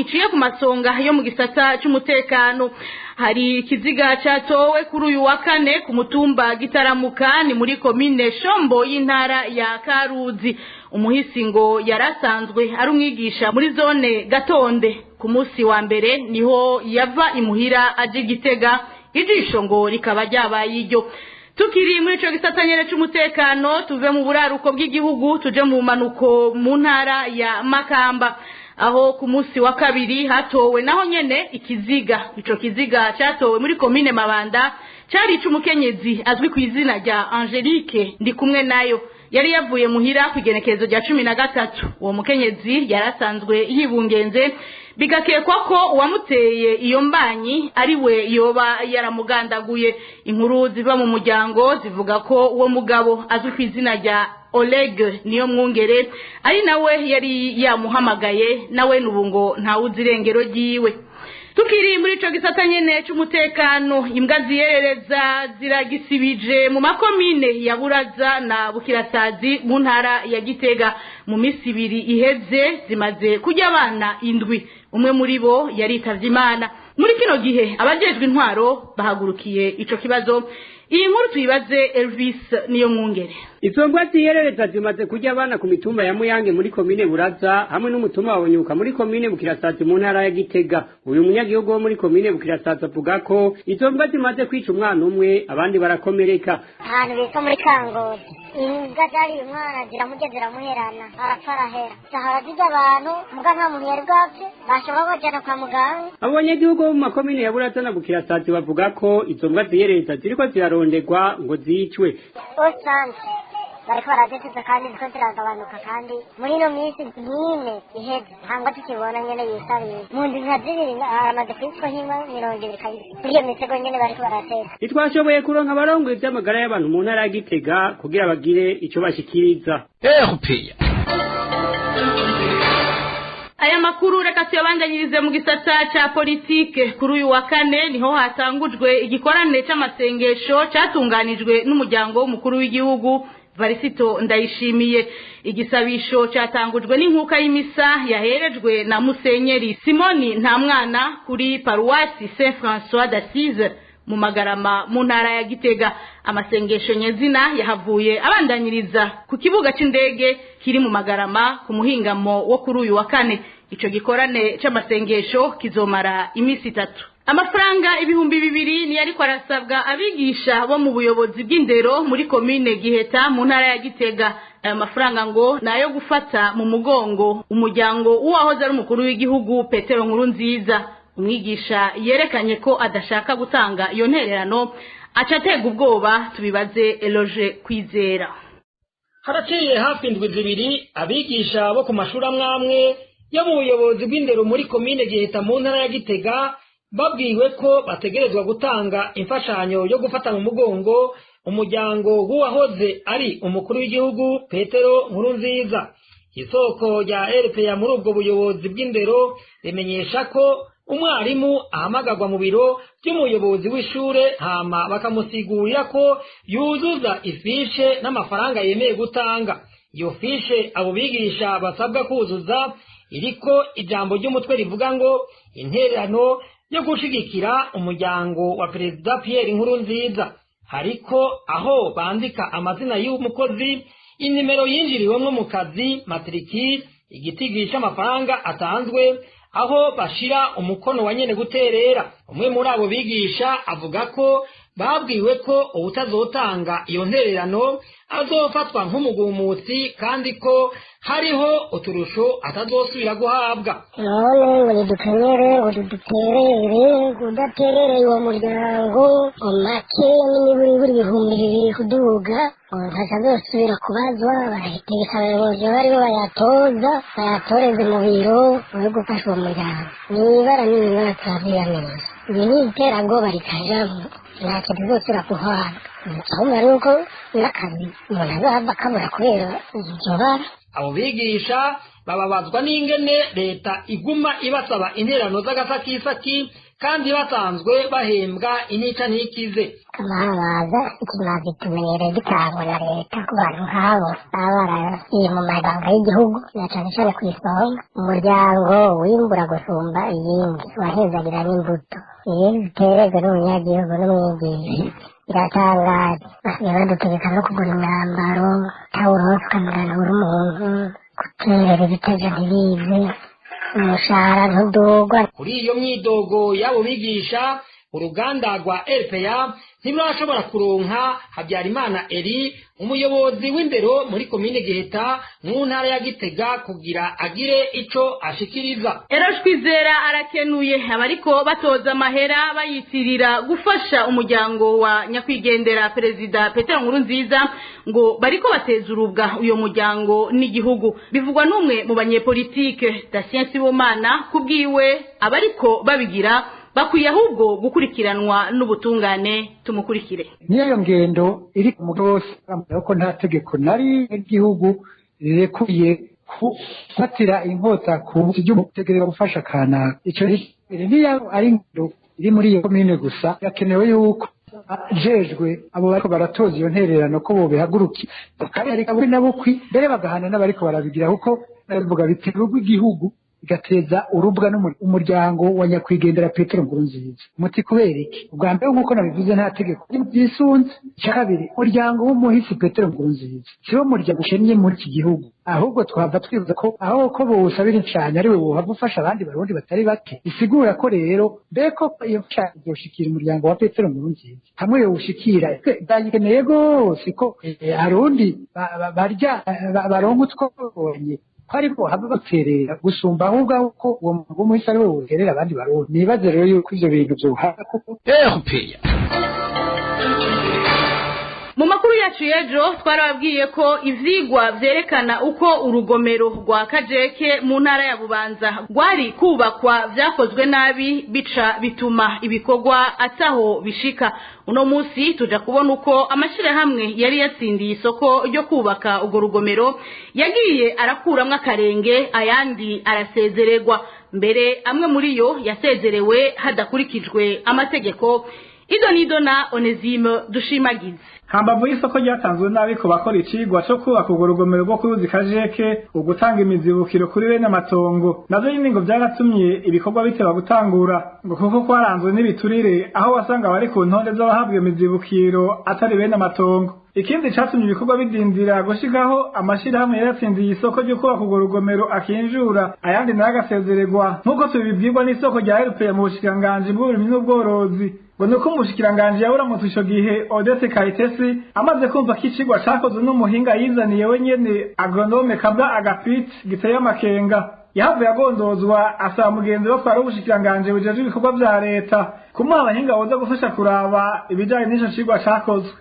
iciye ku masonga yo mu gisata c'umutekano. Hari ikiziga catowe kuri uyu wa kane ku mutumba Gitaramuka, ni muri komine Shombo y'intara ya Karuzi. Umuhisi ngo yarasanzwe ari umwigisha muri zone Gatonde. Ku munsi wa mbere niho yava imuhira aje Gitega, ijisho ngo rikaba ryabaye iryo. Tukiri muri ico gisata nyene c'umutekano, tuve mu buraruko bw'igihugu tuje mu manuko mu ntara ya Makamba, aho ku munsi wa kabiri hatowe naho nyene ikiziga. Ico kiziga catowe muri komine Mabanda, cari ic'umukenyezi azwi ku izina rya Angelique ndi kumwe nayo, yari yavuye muhira ku igenekerezo rya 13. Uwo mukenyezi yarasanzwe yibungenze, bigakekwa ko uwamuteye iyo mbanyi ari we yoba yaramugandaguye. Inkuru ziva mu muryango zivuga ko uwo mugabo azwi ku izina rya Oleg niyo mwungere ari nawe yari yamuhamagaye, nawe nubu ngo ntawuzi irengero ryiwe. Tukiri muri ico gisata nyene c'umutekano, imbwa ziyerereza ziragisibije mu makomine ya Buraza na Bukirasazi mu ntara ya Gitega. Mu misi 2 iheze zimaze kurya abana 7, umwe muri bo yaritavye Imana. Muri kino gihe abajejwe intwaro bahagurukiye ico kibazo. Iyi nkuru tuyibaze Elvis niyo mwungere. Izo mbwa ziyerereza zimaze kurya abana ku mitumba ya Muyange muri komine Buraza hamwe n'umutumba wa Bunyuka muri komine Bukirasazi mu ntara ya Gitega. Uyu munyagihugu wo muri komine Bukirasazi avuga ko izo mbwa zimaze kwica umwana umwe, abandi barakomereka. Ahantu bita muri Kangozi, imbwa zariye umwana ziramurya ziramuherana, arapfa arahera. Zahora zirya abantu, muga nta muntu yari bwapfe, bashobora kubajana kwa muganga. Abo banyagihugu bo mu makomine ya Buraza na Bukirasazi bavuga ko izo mbwa ziyerereza ziriko zirarondegwa ngo zicwe. Osanze bariko baraziteza kandi ziko ziragabanuka, kandi muri ino minsi nyine iheze ntabwo tukibona nyene yisabiye. Mu ndwi nka zibiri haramaze kwicwa nk'inka 22 kuri iyo mitego nyene bariko barateka. Ntitwashoboye kuronka abarongoye ivy'amagara y'abantu mu ntara ya Gitega kugira bagire ico bashikiriza. Aya makuru reka tuyabandanyirize mu gisata ca politike. Kuri uyu wa kane niho hatangujwe igikorane c'amasengesho catunganijwe n'umuryango w'umukuru w'igihugu Varisito Ndayishimiye. Igisabisho catangujwe n'inkuka y'imisa yaherejwe na Musenyeri Simoni Ntamwana kuri paruwasi Saint François d'Assise mu Magarama mu ntara ya Gitega. Amasengesho nyezina yahavuye abandanyiriza ku kibuga c'indege kiri mu Magarama ku muhingamo wo kuri uyu wa kane. Ico gikorane c'amasengesho kizomara imisi 3. Amafaranga 2000 ni ariko arasabwa abigisha bo mu buyobozi bw'indero muri komine Giheta mu ntara ya Gitega. Ayo mafaranga ngo nayo gufata mu mugongo umuryango uwahoze ari umukuru w'igihugu Petero Nkurunziza. Umwigisha yerekanye ko adashaka gutanga iyo ntererano aca atega ubwoba. Tubibaze Eloge Kwizera. Haraciye hafi indwi 2 abigisha bo ku mashuri amwamwe yo mu buyobozi bw'indero muri komine Giheta mu ntara ya Gitega babwiwe ko bategerezwa gutanga imfashanyo yo gufata mu mugongo umuryango w'uwahoze ari umukuru w'igihugu Petero Nkurunziza. Isoko rya RPA muri ubwo buyobozi bw'indero rimenyesha ko umwarimu ahamagarwa mu biro by'umuyobozi w'ishure hama bakamusigurira ko yuzuza ifishe n'amafaranga yemeye gutanga. Iyo fishe abo bigisha basabwa kuzuza iriko ijambo ry'umutwe rivuga ngo intererano yo gushigikira umuryango wa Perezida Pierre Nkurunziza. Hariko aho bandika amazina y'umukozi, inimero yinjiriwemwo mu kazi, matriki, igitigisha amafaranga atanzwe, aho bashira umukono wa nyene guterera. Umwe muri abo bigisha avuga ko babwiwe ko uwutazotanga iyo ntererano azofatwa nk'umugumutsi, kandi ko hariho uturusho atazosubira guhabwa. None ngo nidukenyere, ngo duterere, ngo udaterereye uwo muryango ngo make n'imiburiburi 2000 kuduga, ngo ntazosubira kubazwa. Barahitegeka abayobozi baribo bayatoza, bayatoreze mu biro yo gufasha uwo muryango. Nibara n'ibara turavyiyamiriza. Ibi ni iterabwoba rikajamwo, nta kintu tuzosubira guhabwa. Ahubwo nuko n'akazi umuntu azohava akabura kubera iryo bara. Abo bigisha bababazwa n'ingene leta iguma ibasaba intererano z'agasakisaki kandi basanzwe bahembwa inica ntikize. Amabaza ikimaze tumenyereye gitangwa na leta ku bantu nk'abo baba barasiye mu mabanga y'igihugu, na cane cane ku isonga umuryango wimbura gusumba iyindi wahezagira n'imbuto iyo zitererwe n'umunyagihugu n'umwigisha. Biratangaje, basigaye badutegeka no kugura imyambaro tawuronse ukamuganura umuntu guterera ibitejo ntibize, umushahara ntudugwa. Kuri iyo myidogo y'abo bigisha, uruganda rwa RPA ntirurashobora kuronka Habyarimana Eri, umuyobozi w'indero muri komine Giheta mu ntara ya Gitega, kugira agire ico ashikiriza. Erashwizera arakenuye. Abariko batoza amahera bayitirira gufasha umuryango wa nyakwigendera Perezida Petero Nkurunziza ngo bariko bateza urubwa uyo muryango n'igihugu, bivugwa n'umwe mu banyepolitike Datien Sibomana. Kubwiwe, abariko babigira bakwiye ahubwo gukurikiranwa n'ubutungane. Tumukurikire. Niyo ngendo iri ku mugabo wose ko nta tegeko nari ry'igihugu rirekuye gufatira inkota ku ry'umutegerera gufasha kanaka. Ico niyo ari ingendo iri muri iyo komine gusa, yakenewe yuko jejwe abo bariko baratoza iyo ntererano ko bobihagurukira bakabereka nabukwi mbere bagahana n'abariko barabigira, kuko barabivuga biterwa igihugu bigateza urubwa n'umuryango wa nyakwigendera Petero Nkurunziza. Muti kubera iki? Ubwa mbere, nk'uko nabivuze, nta tegeko ryisunze. Icya kabiri, umuryango w'umuhisi Petero Nkurunziza siwo muryango ukennye muri iki gihugu, ahubwo twava twibuza ko aho ko bowusabira imfashanyo ariwe wohava ufasha abandi Barundi batari bake. Bisigura ko rero mbeko iyo mfashanyo izoshikira umuryango wa Petero Nkurunziza hamwe yowushikira bayikeneye rwose, ko arundi barya baronka utwo babonye ko ariko hava baterera gusumba ahubwo ko uwo muntu w'umuhisi ari we woterera abandi Barundi. Nibaze rero yuko ivyo bintu vyohava kuko Mu makuru yacu y'ejo twarababwiye ko ivyigwa vyerekana uko urugomero rwa Kajeke mu ntara ya Bubanza rwari kubakwa vyakozwe nabi, bica bituma ibikorwa ataho bishika. Uno munsi tuja kubona uko amashirahamwe yari yatsindiye isoko ryo kubaka urwo rugomero yagiye arakuramwo akarenge, ayandi arasezererwa, mbere amwe muri yo yasezerewe hadakurikijwe amategeko. Ido nido na Onesime Dushimagize. Hambavu y'isoko ryatanzwe nabi ku bakora icigwa co kubaka urwo rugomero rwo kuruzi Kajeke, ugutanga imizibukiro kuri bene amatongo navyo nyene ngo vyaratumye ibikorwa biteba gutangura, ngo kuko kwaranzwe n'ibiturire, aho wasanga abari ku ntonde z'abahabwa iyo mizibukiro atari bene amatongo. Ikindi catumye ibikorwa bidindira gushikaho amashirahamwe yaratsindiye isoko ryo kubaka urwo rugomero akinjura, ayandi nayo agasezererwa, nk'uko tubibwirwa n'isoko rya RPA mu bushikiranganji bw'uburimyi n'ubworozi, ngo nuko umushikiranganji yaburamutse ico gihe Odette Kayitesi amaze kumva ko icigwa cakozwe n'umuhinga yizaniye wenyene, agronome Kabwa Agapit, giteye amakenga, yahavuye agondozwa asaba mugenzi we atwara ubushikiranganji bujejwe ibikorwa vya leta kumuha abahinga boza gufasha kuraba ibijanye n'ico cigwa cakozwe.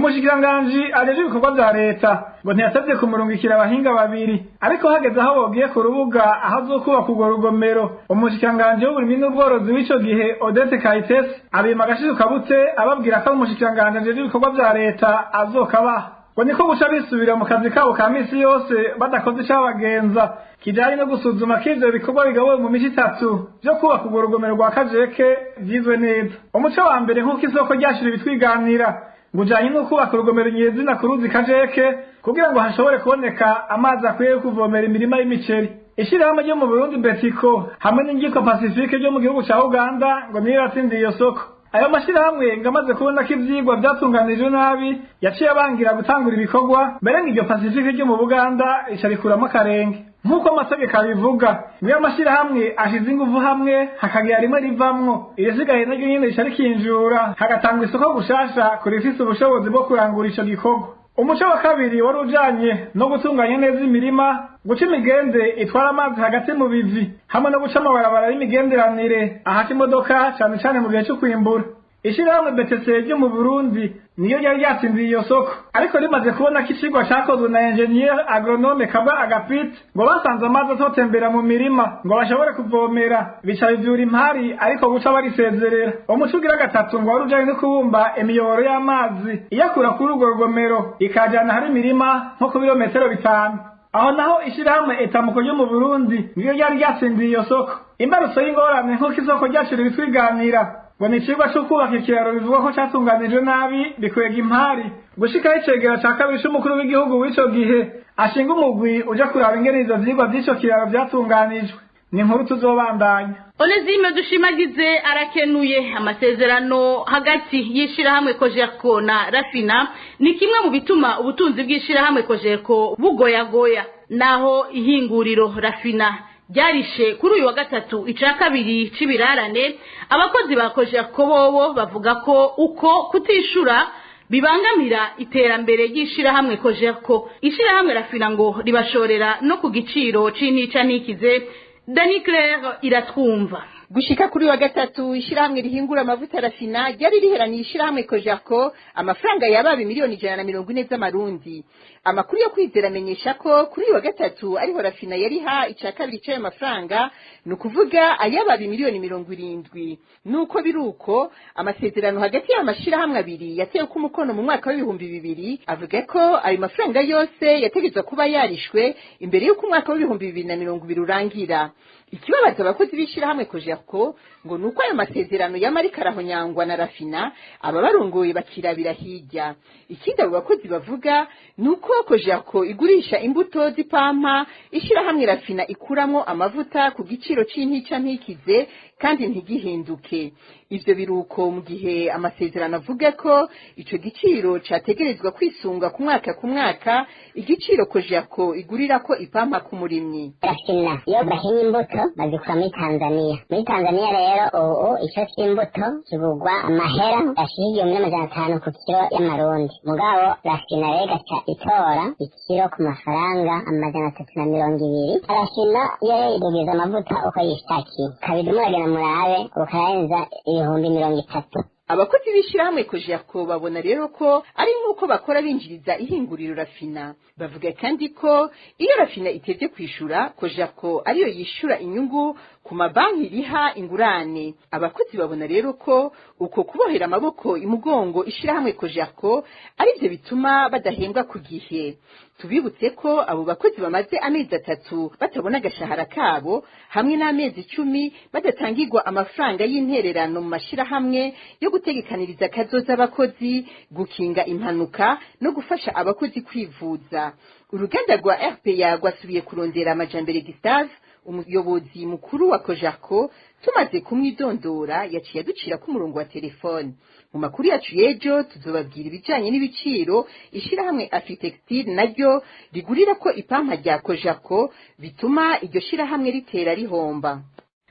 Umushikiranganji ajejwe ibikorwa vya leta ngo ntiyasabye kumurungikira abahinga babiri, ariko hageze aho bogiye ku rubuga aho azokubaka urwo rugomero, umushikiranganji w'uburimyi n'ubworozi w'ico gihe Odette Kayitesi abima agashizo kabutse, ababwira ko umushikiranganji ajejwe ibikorwa vya leta azokabaha. Ngo niko guca bisubira mu kazi kabo ka misi yose badakoze icabagenza kijanye no gusuzuma ko ivyo bikorwa bigabuwe mu mico itatu vyo kubaka urwo rugomero rwa Kajeke vyizwe neza. Umuco wa mbere, nk'uko isoko ryashira ibitwiganira, ngo ujanye no kubaka urugomero nyezina ku ruzi Kajeke kugira ngo hashobore kuboneka amazi akwiye yo kuvomera imirima y'imiceri. Ishirahamwe ryo mu Burundi Betiko hamwe n'ingiko Pacifique ryo mu gihugu ca Uganda ngo niyo yatsindiye iyo soko. Ayo mashirahamwe ngo amaze kubona ko ivyigwa vyatunganijwe nabi, yaciye abangira gutangura ibikorwa, mbere ngo iryo Pacifique ryo mu Buganda rica rikuramo akarenge. Nk'uko amategeko abivuga, niyo amashirahamwe ashize inguvu hamwe hakagira rimwe rivamwo, irisigaye naryo nyene rica rikinjura, hagatangwa isoko gushasha kurifise ubushobozi bwo kurangura ico gikorwa. Umuco wa kabiri wari ujanye no gutunganya neza imirima, guca imigende itwara amazi hagati mu bivi, hamwe no guca amabarabara y'imigenderanire ahaca imodoka cane cane mu gihe co kwimbura. Ishirahamwe BTC ryo mu Burundi niyo ryari ryatsindiye iyo soko, ariko rimaze kubona ko icigwa cakozwe na engineer agronome Kaba Agapit, ngo basanze amazi atotembera mu mirima ngo bashobore kuvomera, bica bivyura impari, ariko guca barisezerera. Umuco ugira gatatu ngo wari ujanye no kubumba imiyoboro y'amazi iyakura kuri urwo rugomero ikajana ahari imirima nko ku birometero 5. Aho naho ishirahamwe Etamuko ryo mu Burundi niyo ryari ryatsindiye iyo soko. Imbarutso y'ingorane nk'uko isoko ryacu ribitwiganira ngo ni icigwa co kubaka ikiraro bivugwa ko catunganijwe nabi bikwega impari gushikaho icegera ca kabiri c'umukuru w'igihugu w'ico gihe ashinga umugwi uja kuraba ingene ivyo vyigwa vy'ico kiraro vyatunganijwe. Ni inkuru tuzobandanya. Onezime Dushimagize arakenuye. Amasezerano hagati y'ishirahamwe Cogerco na Rafina ni kimwe mu bituma ubutunzi bw'ishirahamwe Cogerco bugoyagoya. Naho ihinguriro Rafina ryarishe kuri uyu wa gatatu ica kabiri c'ibirarane, abakozi ba Cogerco bobo bavuga ko uko kutishura bibangamira iterambere ry'ishirahamwe Cogerco. Ishirahamwe Rafina ngo ribashorera no ku giciro c'intica ntikize. Dani Claire iratwumva. Gushika kuri wa gatatu, ishirahamwe rihingura amavuta Rafina ryari riheraniye ishirahamwe Cogerco amafaranga yabaye 140,000,000 z'amarundi. Amakuru yo kwizera amenyesha ko kuri wa gatatu ariho Rafina yariha ica kabiri c'ayo mafaranga, ni ukuvuga ayabaye 70,000,000. Nuko biruko, amasezerano hagati y'amashirahamwe abiri yatewe ku mukono mu mwaka w'2000 avuga ko ayo mafaranga yose yategetswe kuba yarishwe imbere y'uko umwaka w'2020 urangira. Ikibabaza abakozi b'ishirahamwe Cogerco ngo nuko ayo masezerano y'amarika arahonyangwa na Rafina, aba barongoye bakirabira hirya. Ikindi abo bakozi bavuga nuko Cogerco igurisha imbuto z'ipampa ishirahamwe Rafina ikuramwo amavuta ku giciro c'intica ntikize kandi ntigihinduke. Ivyo biruko mu gihe amasezerano avuga ko ico giciro categerezwa kwisunga ku mwaka ku mwaka igiciro Cogerco igurirako ipampa ku murimyi. Rafina iyo bahinye imbuto bazikura muri Tanzania. Muri Tanzania rero ubu ico c'imbuto kigurwa amahera ashika 1500 ku kiro y'amarundi. Mugabo Rafina rero igaca itora ikiro ku mafaranga 320. Rafina yo idugiza amavuta uko yishakiye. Kabiri muragenda murabe ukarenza 30,000. Abakozi b'ishirahamwe Cogerco babona rero ko ari nk'uko bakora binjiriza ihinguriro Rafina. Bavuga kandi ko iyo Rafina itevye kwishura, Cogerco ariyo yishura inyungu ku mabanki riha ingurane. Abakozi babona rero ko uko kubohera amaboko imugongo ishirahamwe Cogerco arivyo bituma badahembwa ku gihe. Tubibutse ko abo bakozi bamaze amezi 3 batabona agashahara kabo, hamwe n'amezi 10 badatangirwa amafaranga y'intererano mu mashirahamwe yo gutegekaniriza kazoza abakozi, gukinga impanuka no gufasha abakozi kwivuza. Uruganda rwa RPA rwasubiye kurondera Amajambere Gustave, umuyobozi mukuru wa Cogerco. Tumaze kumwidondora yaciye aducira ku murongo wa telefone. Mu makuru yacu y'ejo tuzobabwira ibijanye n'ibiciro ishirahamwe Afritextile naryo rigurira ko ipampa rya Cogerco bituma iryo shirahamwe ritera rihomba.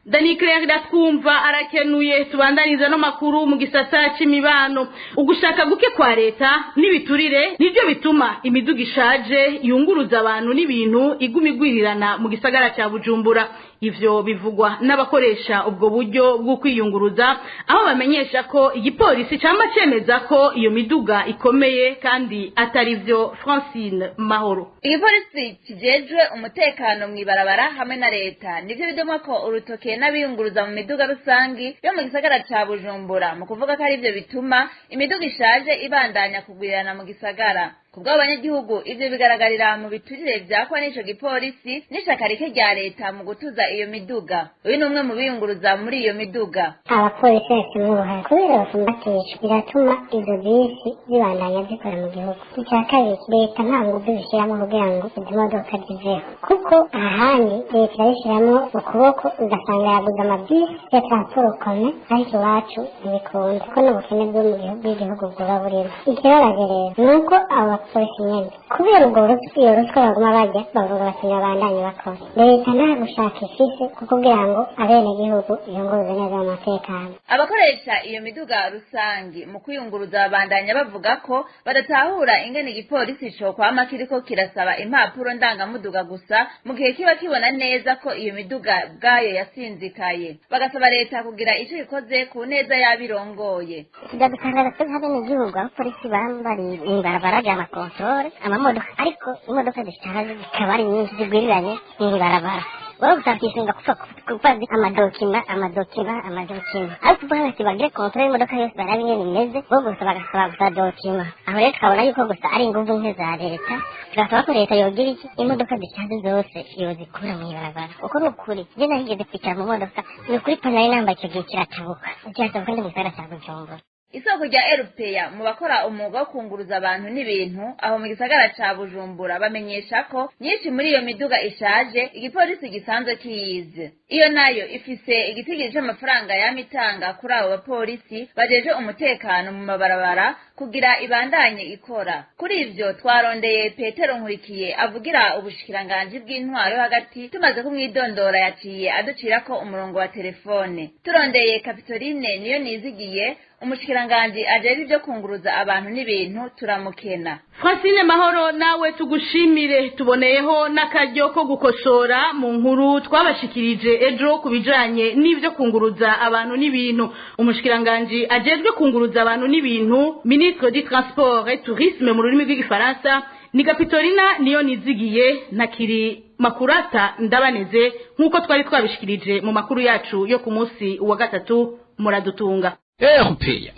Dani Claire iratwumva arakenuye. Tubandaniza no makuru mu gisata c'imibano. Ugushaka guke kwa leta n'ibiturire nivyo bituma imiduga ishaje yunguruza abantu n'ibintu iguma igwirirana mu gisagara ca Bujumbura. Ivyo bivugwa n'abakoresha ubwo buryo bwo kwiyunguruza, aho bamenyesha ko igipolisi camba cemeza ko iyo miduga ikomeye kandi atari vyo. Francine Mahoro. Igipolisi kijejwe umutekano mw'ibarabara hamwe na leta nivyo bidomwa ko urutoke n'abiyunguruza mu miduga rusangi yo mu gisagara ca Bujumbura, mu kuvuga ko arivyo bituma imiduga ishaje ibandanya kugwirirana mu gisagara. Kubw'abo banyagihugu, ivyo bigaragarira mu biturire vyakwa n'ico gipolisi n'ishaka rike rya leta mu gutuza iyo miduga. Uyu ni umwe mu biyunguruza muri iyo miduga. Abapolisi bafitemo uruhare kubera bafumbatisha, biratuma izo bisi zibandanya zikora mu gihugu. Icya kabiri, leta nta nguvu zishyiramo kugira ngo izi modoka ziveho, kuko ahandi leta irabishyiramo ukuboko ugasanga yaguze amabisi ya transport commun, ariko iwacu ntibikunda kuko n'ubukene bwo mu gihugu bw'igihugu bwoba burimo. Ikibabaje rero ni uko abo bapolisi nyene kubera ubwo iyo ruswa baguma barya, bavuga bati ntibabandanye bakora. Leta nta gushaka ifise kugira ngo abenegihugu yunguruze neza mu mutekano. Abakoresha iyo miduga rusangi mu kwiyunguruza babandanya bavuga ko badatahura ingene igipolisi cokwama kiriko kirasaba impapuro ndangamuduga gusa, mu gihe kiba kibona neza ko iyo miduga bwayo yasinzikaye. Bagasaba leta kugira ico ikoze ku neza y'abirongoye. Tuja gusanga twe nk'abenegihugu abapolisi bambari mw'ibarabara ry'amakontorore amamodoka, ariko imodoka zishaje zikaba ari nyinshi zigwiriranye mw'ibarabara. Wowe gusa bakisunga kufa kubazi amadokima amadokima amadokima, ariko kuvuga bati bagire contrôle y'imodoka yose barabe ingene imeze, bo gusa bagasaba gusa document. Aho rero tukabona yuko gusa ari inguvu nke za leta. Tugasaba ko leta yogira iki, imodoka zishaje zose yozikura mw'ibarabara. Uko ni ukuri, je narigeze kwicara mu modoka, ni ukuri ko nari nambaye icyo gihe kiratabuka kiratabuka, ndi mu gisagara ca Bujumbura. Isoko rya Erupeya mu bakora umwuga wo kunguruza abantu n'ibintu aho mu gisagara ca Bujumbura bamenyesha ko myinshi muri iyo miduga ishaje igipolisi gisanzwe kiyizi. Iyo nayo ifise igitigiri c'amafaranga yama itanga kuri abo bapolisi bajeje umutekano mu mabarabara kugira ibandanye ikora. Kuri ivyo twarondeye Petero Nkurikiye avugira ubushikiranganji bw'intwaro yo hagati, tumaze kumwidondora yaciye aducirako umurongo wa telefone. Turondeye Kapitoline niyo nizigiye umushikiranganji ajejwe ivyo kunguruza abantu n'ibintu turamukena. Francine Mahoro, nawe tugushimire. Tuboneyeho n'akaryo ko gukosora mu nkuru twabashikirije ejo ku bijanye n'ivyo kunguruza abantu n'ibintu. Umushikiranganji ajejwe kunguruza abantu n'ibintu, ministre du transport et tourisme mu rurimi rw'igifaransa, ni Kapitolina niyo nizigiye, ntakiri Makurata Ndabaneze nk'uko twari twabishikirije mu makuru yacu yo ku munsi wa gatatu. Muradutunga. RPA.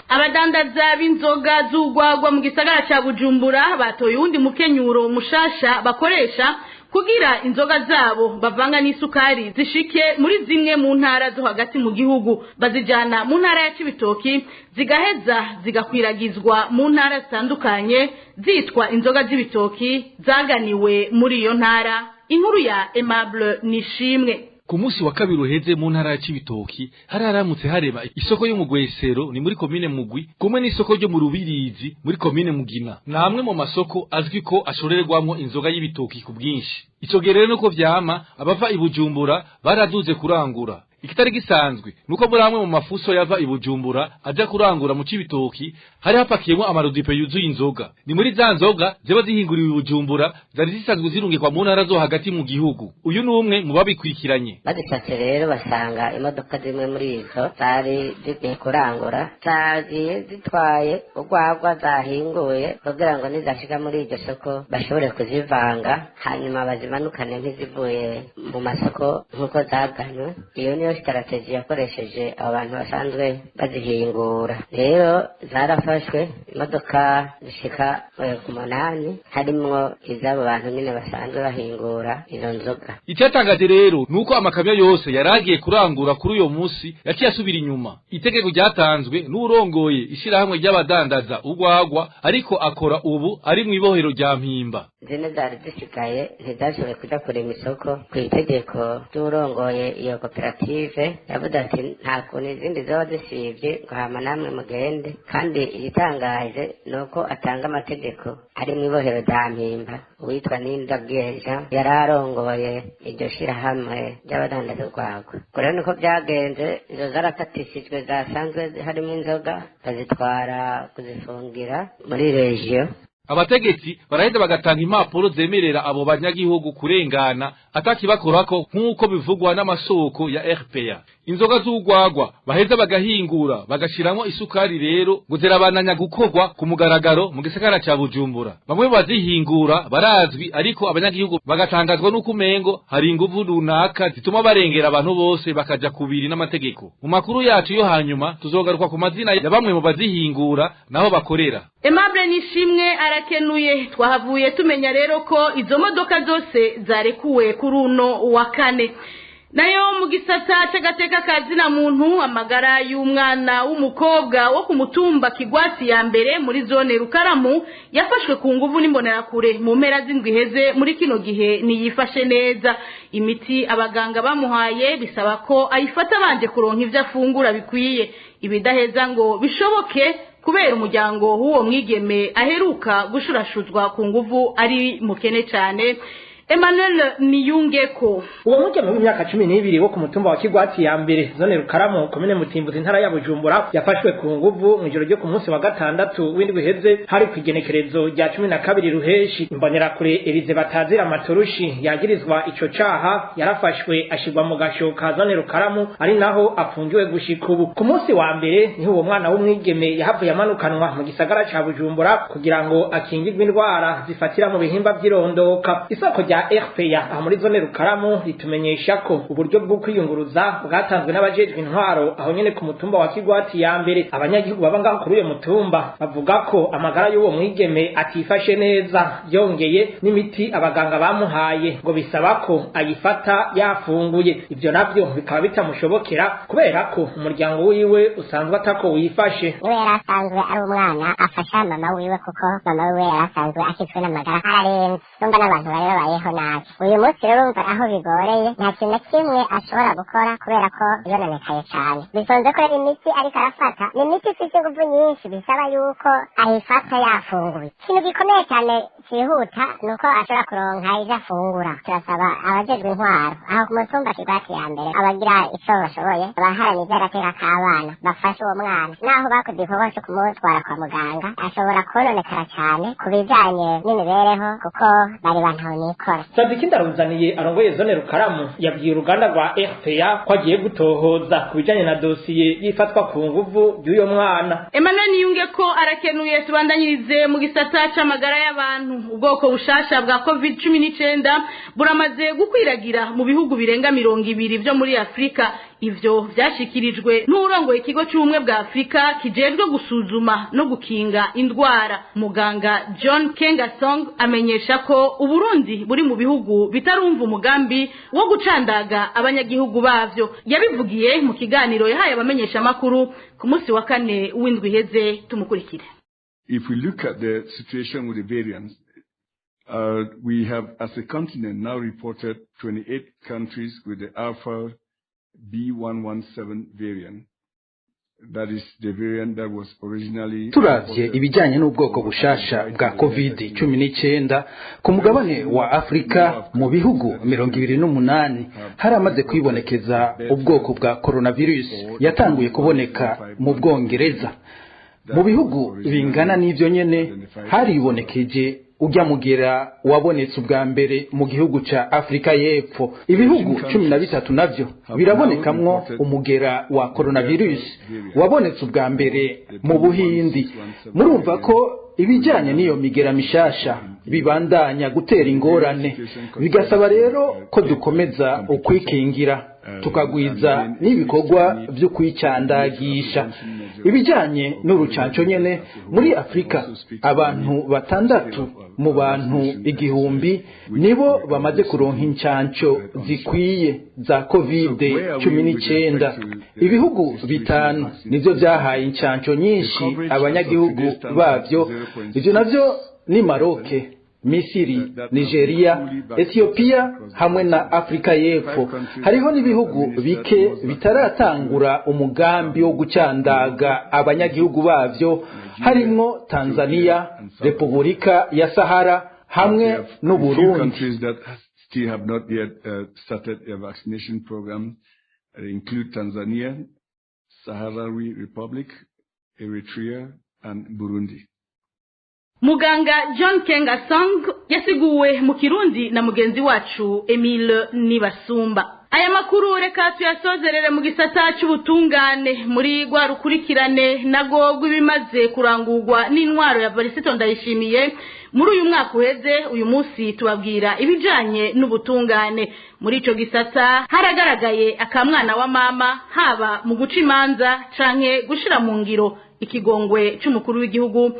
Abadandaza b'inzoga z'urwagwa mu gisagara ca Bujumbura batoye uwundi mukenyuro mushasha bakoresha kugira inzoga zabo bavanga n'isukari zishike muri zimwe mu ntara zo hagati mu gihugu. Bazijana mu ntara ya Cibitoki, zigaheza zigakwiragizwa mu ntara zitandukanye zitwa inzoga z'ibitoki zaganiwe muri iyo ntara. Inkuru ya Aimable Nishimwe. Ku munsi wa kabiri uheze mu ntara ya Cibitoki hari haramutse hareba isoko yo mu Gwesero, ni muri komine Mugwi, kumwe n'isoko ryo mu Rubirizi muri komine Mugina. Ni amwe mu masoko azwi ko ashorerwamwo inzoga y'ibitoki ku bwinshi. Ico gihe rero nuko vyama abava i Bujumbura baraduze kurangura. Ikitari gisanzwe nuko muri amwe mu mafuso yava i Bujumbura aja kurangura mu Cibitoki hari hapakiyemo amarudipe yuzuye inzoga. Ni muri za nzoga ziba zihinguriwe i Bujumbura zari zisanzwe zirungikwa mu ntara zo hagati mu gihugu. Uyu ni umwe mu babikurikiranye. Bazishatse rero basanga imodoka zimwe muri izo zari zigiye kurangura zagiye zitwaye urwagwa zahinguye kugira ngo nizashika muri iryo soko bashobore kuzivanga, hanyuma bazimanukane nk'izivuye mu masoko nk'uko zaganywe. Iyo niyo strategy yakoresheje abo bantu basanzwe bazihingura. Rero zarafashwe imodoka zishika ku 8, harimwo iz'abo bantu nyine basanzwe bahingura izo nzoga. Icyatangaje rero nuko amakamyo yose yaragiye kurangura kuri uyo munsi yaciye asubira inyuma. Itegeko ryatanzwe n'urongoye ishirahamwe ry'abadandaza urwagwa, ariko akora ubu ari mu ibohero rya Mpimba. Zimwe zari zisigaye ntizashoboye kuja kurema isoko. Ku itegeko ry'urongoye iyo koperative yavuze ati nta kuntu izindi zoba zisivye ngo hama namwe mugende. Kandi igitangaje ni uko atanga amategeko ari mu ibohero rya Mpimba. Uwitwa Nindabwiye Jean yari arongoye iryo shirahamwe ry'abadandaza urwagwa. Ubwo rero niko byagenze, izo zarafatishijwe zasanzwe harimo inzoga bazitwara kuzifungira muri regiyo. Abategetsi baraheza bagatanga impapuro zemerera abo banyagihugu kurengana atakibakorako nk'uko bivugwa n'amasoko ya RPA. Inzoga z'urwagwa baheza bagahingura bagashiramwo isukari rero ngo zirabananya gukorwa ku mugaragaro mu gisagara ca Bujumbura. Bamwe bazihingura barazwi, ariko abanyagihugu bagatangazwa n'uko umengo hari inguvu runaka zituma barengera abantu bose bakaja kubiri n'amategeko. Mu makuru yacu yo hanyuma tuzogaruka ku mazina ya bamwe mu bazihingura naho bakorera. Aimable Nishimwe arakenuye. Twahavuye tumenya rero ko izo modoka zose zarekuwe kuri uno wa kane. Nayo mu gisata c'agateka kazina muntu, amagara y'umwana w'umukobwa wo ku mutumba Kigwati ya mbere muri zone Rukaramu yafashwe ku nguvu n'imbonerakure mu mpera z'indwi iheze, muri kino gihe niyifashe neza. Imiti abaganga bamuhaye bisaba ko ayifata abanje kuronka ivyo afungura bikwiye, ibidaheza ngo bishoboke kubera umuryango w'uwo mwigeme aheruka gushurashuzwa ku nguvu ari mukene cyane. Emmanuel Niyungeko. Uwo mwigeme w'imyaka 12 wo ku mutumba wa Kigwati ya mbere zone Rukaramu komine Mutimbuzi intara ya Bujumbura yafashwe ku nguvu mu ijoro ryo ku munsi wa gatandatu w'indwi iheze, hari kw'igenekerezo rya 12 Ruheshi. Imbonerakure Elize Batazira Matorushi yagirizwa ico caha yarafashwe ashirwa mu gasho ka zone Rukaramu, ari naho afungiwe gushika ubu. Ku munsi wa mbere niho uwo mwana w'umwigeme yahavuye amanukanwa mu gisagara ca Bujumbura kugira ngo akingirwe indwara zifatira mu bihimba vy'irondoka. Isoko rya rya RPA aha muri zone Rukaramu ritumenyesha ko uburyo bwo kwiyunguruza bwatanzwe n'abajejwe intwaro aho nyene ku mutumba wa Kigwati ya mbere. Abanyagihugu baba ngaho kuri uyo mutumba bavuga ko amagara y'uwo mwigeme atifashe neza, yongeye n'imiti abaganga bamuhaye ngo bisaba ko ayifata yafunguye. Ivyo navyo bikaba bitamushobokera kubera ko umuryango wiwe usanzwe atako wifashe. Niwe yari asanzwe ari umwana afasha mama wiwe, kuko mama wiwe yari asanzwe akitswe n'amagara, ararembye, urumva n'abantu bari babayeho nabi. Uyu munsi rero urumva aho bigoreye, nta kintu na kimwe ashobora gukora kubera ko yononekaye cane. Bitonze ko rero imiti ariko arafata ni imiti ifise inguvu nyinshi, bisaba yuko ayifata yafunguye. Ikintu gikomeye cyane cyihuta ni uko ashobora kuronka ivyo afungura. Turasaba abajejwe intwaro aho ku mutumba Kigwati ya mbere, abagira ico bashoboye, abaharanira ivy'agateka k'abana, bafashe uwo mwana. Naho bakoze igikorwa co kumutwara kwa muganga, ashobora kononekara cyane ku bijanye n'imibereho, kuko bari bantaho nikora. Sadiki Ndaruzaniye arongoye zone Rukaramu yabwiye uruganda rwa RPA ko agiye gutohoza ku bijanye na dosiye yifatwa ku nguvu y'uyo mwana. Emmanuel Niyunge ko arakenuye. Tubandanyirize mu gisata c'amagara y'abantu. Ubwoko bushasha bwa COVID-19 buramaze gukwiragira mu bihugu birenga 20 vyo muri Afrika. Ivyo vyashikirijwe n'urongoye ikigo c'ubumwe bwa Afrika kijejwe gusuzuma no gukinga indwara, muganga John Kengasong. Amenyesha ko Uburundi buri mu bihugu bitarumva umugambi wo gucandaga abanyagihugu bavyo. Yabivugiye mu kiganiro yahaye abamenyesha makuru ku munsi wa kane w'indwi iheze. Tumukurikire. If we look at the situation with the variants, we have, as a continent, now reported 28 countries with the Alpha B117 variant. That is the variant that was originally. Turavye ibijyanye n'ubwoko bushasha bwa COVID-19 ku mugabane wa Afurika, mu bihugu 28 haramaze kwibonekeza ubwoko bwa coronavirus yatanguye kuboneka mu Bwongereza. Mu bihugu bingana n'ivyo nyene haribonekeje ujya mugera wabonetse ubwa mbere mu gihugu ca Afrika y'Epfo. Ibihugu 13 navyo birabonekamwo umugera wa coronavirus wabonetse ubwa mbere mu Buhindi. Murumva ko ibijyanye n'iyo migera mishasha bibandanya gutera ingorane, bigasaba rero ko dukomeza ukwikingira, tukagwiza n'ibikorwa byo kwicandagisha. Ibijyanye n'urucanco nyene, muri Afurika abantu 6 mu bantu 1000 nibo bamaze kuronka incanco zikwiye za COVID-19. Ibihugu 5 nivyo vyahaye incanco nyinshi abanyagihugu bavyo. Ivyo navyo ni Maroke, Misiri, Nigeria, Ethiopia hamwe na Afrika y'Epfo. Hariho n'ibihugu bike bitaratangura umugambi wo gucandaga abanyagihugu bavyo, harimwo Tanzania, Repubulika ya Sahara hamwe n'Uburundi. Countries that still have not yet started a vaccination program include Tanzania, Sahrawi Republic, Eritrea and Burundi. Muganga John Kengasong yasiguwe mu Kirundi na mugenzi wacu Emile Nibasumba. Aya makuru reka tuyasozerere mu gisata c'ubutungane, muri rwa rukurikirane nago rw'ibimaze kurangurwa n'intwaro ya Varisito Ndayishimiye muri uyu mwaka uheze. Uyu munsi tubabwira ibijanye n'ubutungane. Muri ico gisata haragaragaye akamwana wa mama, haba mu guca imanza canke gushira mu ngiro ikigongwe c'umukuru w'igihugu.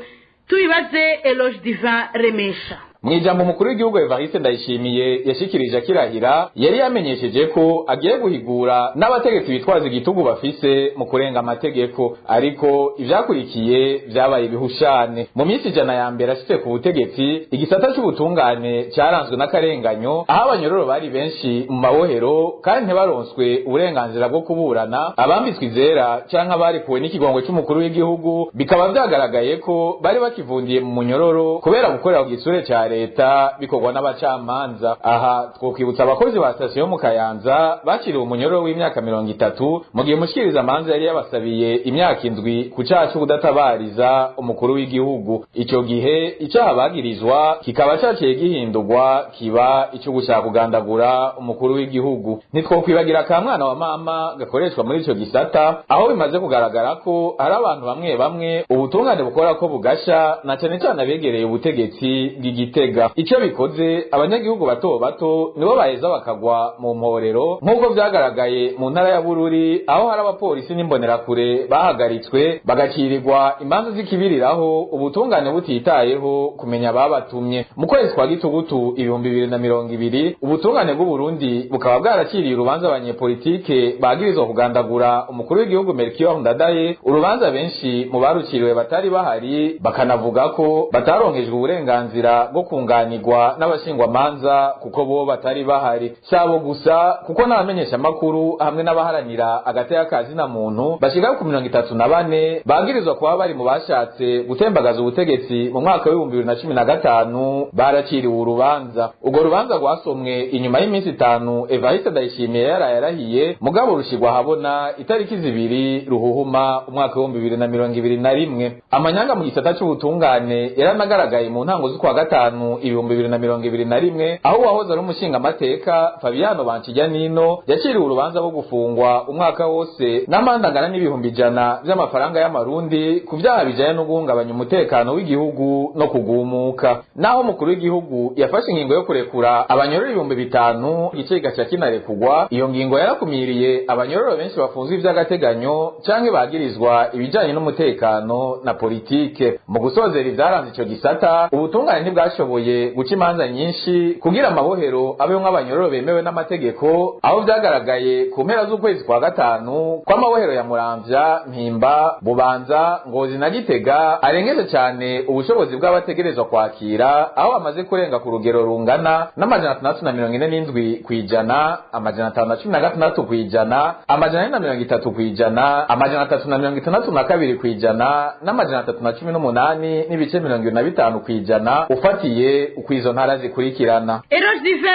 Tubibaze Eloge Divin Remesha. Mwijambo mukuru w'igihugu Evariste Ndayishimiye yashikirije akirahira, yari yamenyesheje ko agiye guhigura n'abategetsi bitwaza igitugu bafise mu kurenga amategeko, ariko ivyakurikiye vyabaye ibihushane. Mu minsi 100 ya mbere ashitse ku butegetsi, igisata c'ubutungane cyaranzwe n'akarenganyo, aho abanyororo bari benshi mu mabohero kandi ntibaronswe uburenganzira bwo kuburana, abambitswe izera canke abarikuwe n'ikigongwe c'umukuru w'igihugu bikaba vyagaragaye ko bari bakivundiye mu munyororo kubera gukorera ku gitsure ca leta bikorwa n'abacamanza. Aha twokwibutsa abakozi ba sitasiyo mu Kayanza bakiriwe umunyororo w'imyaka 30, mu gihe umushikiriza amanza yari yabasabiye imyaka 7 ku caha c'ukudatabariza umukuru w'igihugu. Ico gihe icaha bagirizwa kikaba caciye gihindurwa kiba ico gushaka kugandagura umukuru w'igihugu. Ntitwokwibagira ka mwana wa mama gakoreshwa muri ico gisata, aho bimaze kugaragara ko hari abantu bamwe bamwe ubutungane bukora ko bugasha, na cane cane abegereye ubutegetsi bw'igitego. Gitega. Ico bikoze, abanyagihugu bato bato nibo baheza bakagwa mu mporero, nk'uko vyagaragaye mu ntara ya Bururi, aho hari abapolisi n'imbonerakure bahagaritswe bagacirirwa imanza zikibiriraho, ubutungane butitayeho kumenya ababatumye. Mu kwezi kwa Gitugutu 2020, ubutungane bw'Uburundi bukaba bwaraciriye urubanza abanyepolitike bagirizwa kugandagura umukuru w'igihugu Melchior Ndadaye, urubanza benshi mu baruciriwe batari bahari, bakanavuga ko bataronkejwe uburenganzira bwo kunganirwa n'abashingwamanza kuko bo batari bahari. Sabo gusa, kuko n'abamenyeshamakuru hamwe n'abaharanira agateka kazina muntu bashika ku 34 bagirizwa kuba bari mu bashatse gutembagaza ubutegetsi mu mwaka w'2015 baraciriwe urubanza. Urwo rubanza rwasomwe inyuma y'iminsi 5 Evariste Ndayishimiye yaraye arahiye, mugabo rushirwa habona itariki 2 Ruhuhuma umwaka w'2021. Amanyanga mu gisata c'ubutungane yaranagaragaye mu ntango z'ukwa gatanu 2021, aho uwahoze ari umushingamateka Fabiano Bancijanino yaciriwe urubanza rwo gufungwa umwaka wose n'amande angana n'100,000 vy'amafaranga y'amarundi ku vyaha bijanye no guhungabanya umutekano w'igihugu no kugumuka. Naho umukuru w'igihugu yafashe ingingo yo kurekura abanyororo 5,000 igice gaca kinarekugwa, iyo ngingo yarakumiriye abanyororo benshi bafunzwe ivy'agateganyo canke bagirizwa ibijanye n'umutekano na politike. Mu gusozera ivyaranze ico gisata, ubutungane ntibwashoboye guca imanza nyinshi kugira amabohero abemwo abanyororo bemewe n'amategeko, aho vyagaragaye ku mpera z'ukwezi kwa gatanu kw'amabohero ya Muramvya, Mpimba, Bubanza, Ngozi na Gitega arengeje cane ubushobozi bw'abategerezwa kwakira, aho bamaze kurenga ku rugero rungana n'647%, 516%, 430%, 362%, n'318.25% ufatiye uko izo ntara zikurikirana. Eroge Divin.